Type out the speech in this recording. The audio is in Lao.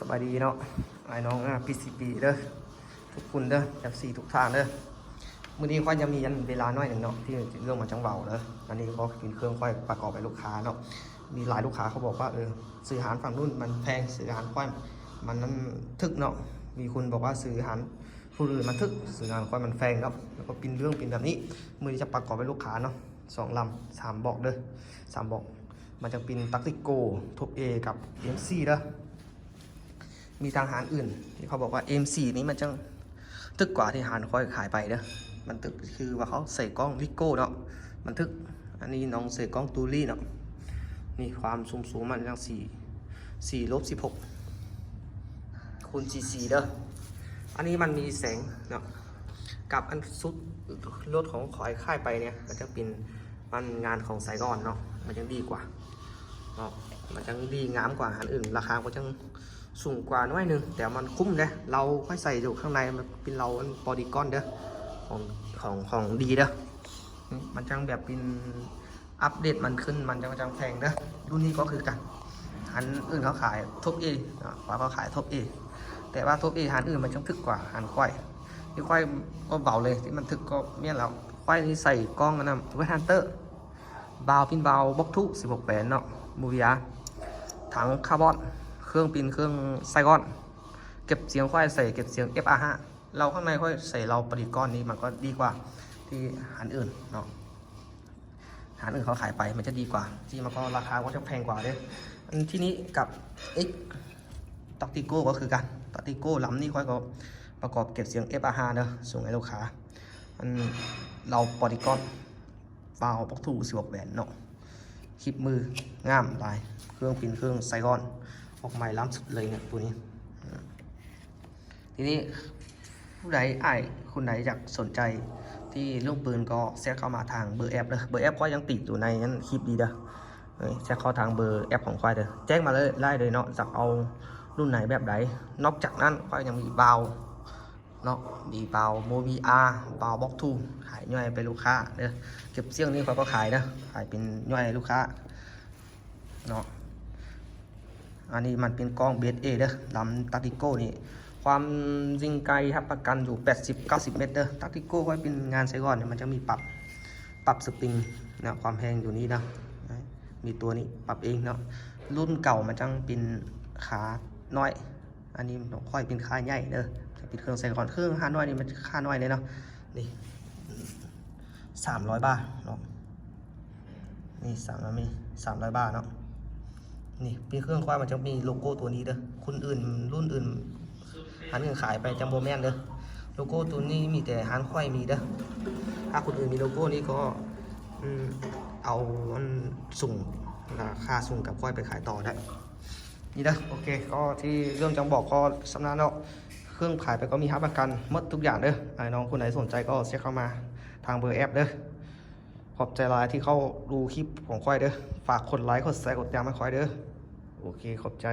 ສະບາຍດີເນາະ ອ້າຍນ້ອງ ອາ ພີຊີພີ ເດີ ທຸກຄົນເດີ ເອັຟຊີ ທຸກທ່ານເດີ. ມື້ນີ້ຂ້ອຍຍັງມີອັນເວລາໜ້ອຍໜຶ່ງເນາະ ທີ່ເລື່ອງມັນຈັ່ງເບົາເດີ. ອັນນີ້ກໍເປັນເຄື່ອງຂ້ອຍປະກອບໃຫ້ລູກຄ້າເນາະ. ມີຫຼາຍລູກຄ້າເຂົາບອກວ່າ ເອີ ຊື້ຮ້ານຝັ່ງນັ້ນມັນແພງ ຊື້ຮ້ານຂ້ອຍມັນນັ້ນຖືກເນາະ. ມີຄົນບອກວ່າຊື້ຮ້ານຜູ້ອື່ນມັນຖືກ ຊື້ຮ້ານຂ້ອຍມັນແພງເນາະ. ແລ້ວກໍເປັນເລື່ອງເປັນແບບນີ້ ມື້ນີ້ຈະປະກອບໃຫ້ລູກຄ້າເນາະ ສອງລຳ ສາມບອກເດີ ສາມບອກ. ມັນຈະເປັນ Tactico Top A ກັບ ເອັມຊີ ເດີ. ມີທາງຮ້ານອື່ນທີ່ເຂົາບອກວ່າ ເອັມຊີ ນີ້ມັນຈັ່ງຖືກກວ່າທີ່ຮ້ານຂ້ອຍຂາຍໄປເດີ. ມັນຖືກ ຄືວ່າເຂົາໃສ່ກ້ອງ Ricoh ເນາະ ມັນຖືກ. ອັນນີ້ນ້ອງໃສ່ກ້ອງ Tele ເນາະ. ນີ້ຄວາມສູງໆ ມັນຈັ່ງສີ່ ສີ່ລົບສິບຫົກ ຄູນສີ່ສີ່ ເດີ. ອັນນີ້ມັນມີແສງເນາະ ກັບອັນຊຸດລົດຂອງຂ້ອຍຂາຍໄປເນຍ ມັນຈະເປັນ ມັນງານຂອງໄຊກ່ອນເນາະ ມັນຍັງດີກວ່າເນາະ ມັນຍັງດີງາມກວ່າອັນອື່ນ ລາຄາກໍຍັງສູງກວ່າໜ້ອຍໜຶ່ງ ແຕ່ມັນຄຸ້ມເດ້. ເລົາຂ້ອຍໃສ່ຢູ່ຂ້າງໃນ ມັນເປັນເລົາອັນ Polygon ເດີ ຂອງ ຂອງ ຂອງດີເດີ. ມັນຈັ່ງແບບເປັນອັບເດດມັນຂຶ້ນ ມັນຈັ່ງ ຈັ່ງແພງເດີ. ລຸ້ນນີ້ກໍຄືກັນ ຮ້ານອື່ນເຂົາຂາຍ Top A ເນາະ ຂ້ອຍກໍຂາຍ Top A ແຕ່ວ່າ Top A ຮ້ານອື່ນມັນຈັ່ງຖືກກວ່າຮ້ານຂ້ອຍ. ທີ່ຂ້ອຍກໍເບົາເລີຍ ທີ່ມັນຖືກກໍແມ່ນແລ້ວ. ຂ້ອຍນີ້ໃສ່ກ້ອງອັນນັ້ນ Wide Hunter ບາວເປັນບາວບລັອກທູ ສິບຫົກແຫວນເນາະ Movia ຖັງຄາບອນ ເຄື່ອງເປັນເຄື່ອງໄຊກ່ອນ. ເກັບສຽງຂ້ອຍໃສ່ເກັບສຽງ ເອັຟອາຫ້າ ເລົາຂ້າງໃນຂ້ອຍໃສ່ເລົາປະດິດກ້ອນນີ້ ມັນກໍດີກວ່າທີ່ຮ້ານອື່ນເນາະ. ຮ້ານອື່ນເຂົາຂາຍໄປມັນຈະດີກວ່າ ທີ່ມັນກໍລາຄາກໍຈະແພງກວ່າເດ້. ອັນທີ່ນີ້ກັບ X Tactico ກໍຄືກັນ Tactico ລຳນີ້ຂ້ອຍກໍປະກອບເກັບສຽງ ເອັຟອາຫ້າ ເດີ ສົ່ງໃຫ້ລູກຄ້າ. ອັນເລົາປະດິດກ້ອນ ບາວບລັອກທູ ສິບຫົກແຫວນເນາະ. ຄລິບມືງາມຫຼາຍ ເຄື່ອງເປັນເຄື່ອງໄຊກ່ອນ ອອກໃໝ່ລ້ຳສຸດເລີຍເນຍ ໂຕນີ້. ທີນີ້ຜູ້ໃດ ອ້າຍຄົນໃດຢາກສົນໃຈທີ່ເລື່ອງປືນກໍແຊັດເຂົ້າມາທາງເບີແອັບເດີ. ເບີແອັບຂ້ອຍຍັງຕິດຢູ່ໃນນັ້ນຄລິບນີ້ເດີ. ເອີ ແຊັດເຂົ້າທາງເບີແອັບຂອງຂ້ອຍເດີ ແຈ້ງມາເລີຍ ໄດ້ເລີຍເນາະ ຢາກເອົາລຸ້ນໃດແບບໃດ. ນອກຈາກນັ້ນຂ້ອຍຍັງມີບາວເນາະ ມີບາວ Movia ບາວບລັອກທູ ຂາຍຍ່ອຍໄປລູກຄ້າເດີ. ເກັບສຽງນີ້ຂ້ອຍກໍຂາຍເດີ ຂາຍເປັນຍ່ອຍໃຫ້ລູກຄ້າເນາະ. ອັນນີ້ມັນເປັນກ້ອງ Base A ເດີ ລຳ Tactico ນີ້ ຄວາມຍິງໄກຮັບປະກັນຢູ່ ແປດສິບ ເກົ້າສິບ ແມັດເດີ. Tactico ຂ້ອຍເປັນງານໄຊກ່ອນນີ້ ມັນຈະມີປັບ ປັບສະປຣິງເນາະ ຄວາມແຮງຢູ່ນີ້ເນາະ ມີຕົວນີ້ປັບເອງເນາະ. ລຸ້ນເກົ່າມັນຈັ່ງເປັນຂານ້ອຍ ອັນນີ້ຂ້ອຍເປັນຂາໃຫຍ່ເດີ ຈະເປັນເຄື່ອງໄຊກ່ອນ. ເຄື່ອງຂານ້ອຍນີ້ມັນຂານ້ອຍເລີຍເນາະ. ນີ້ ສາມຮ້ອຍບາດເນາະ ນີ້ ສາມຮ້ອຍ ສາມຮ້ອຍບາດເນາະ. ນີ້ເປັນເຄື່ອງຂ້ອຍ ມັນຈະມີໂລໂກ້ຕົວນີ້ເດີ ຄົນອື່ນ ລຸ້ນອື່ນ ຮ້ານອື່ນຂາຍໄປຈັ່ງບໍ່ແມ່ນເດີ. ໂລໂກ້ຕົວນີ້ມີແຕ່ຮ້ານຂ້ອຍມີເດີ. ຖ້າຄົນອື່ນມີໂລໂກ້ນີ້ກໍ ອືມ ເອົາອັນສູງ ລາຄາສູງກັບຂ້ອຍໄປຂາຍຕໍ່ໄດ້. ນີ້ເດີ ໂອເຄ ກໍທີ່ເລື່ອງຈະບອກກໍສ່ຳນັ້ນເນາະ. ເຄື່ອງຂາຍໄປກໍມີຮັບປະກັນໝົດທຸກຢ່າງເດີ. ອ້າຍນ້ອງຄົນໃດສົນໃຈກໍແຊັດເຂົ້າມາທາງເບີແອັບເດີ. ຂອບໃຈຫຼາຍທີ່ເຂົ້າດູຄລິບຂອງຂ້ອຍເດີ. ຝາກກົດໄລ ກົດແຊ ກົດຕິດຕາມໃຫ້ຂ້ອຍເດີ. ໂອເຄ ຂອບໃຈ.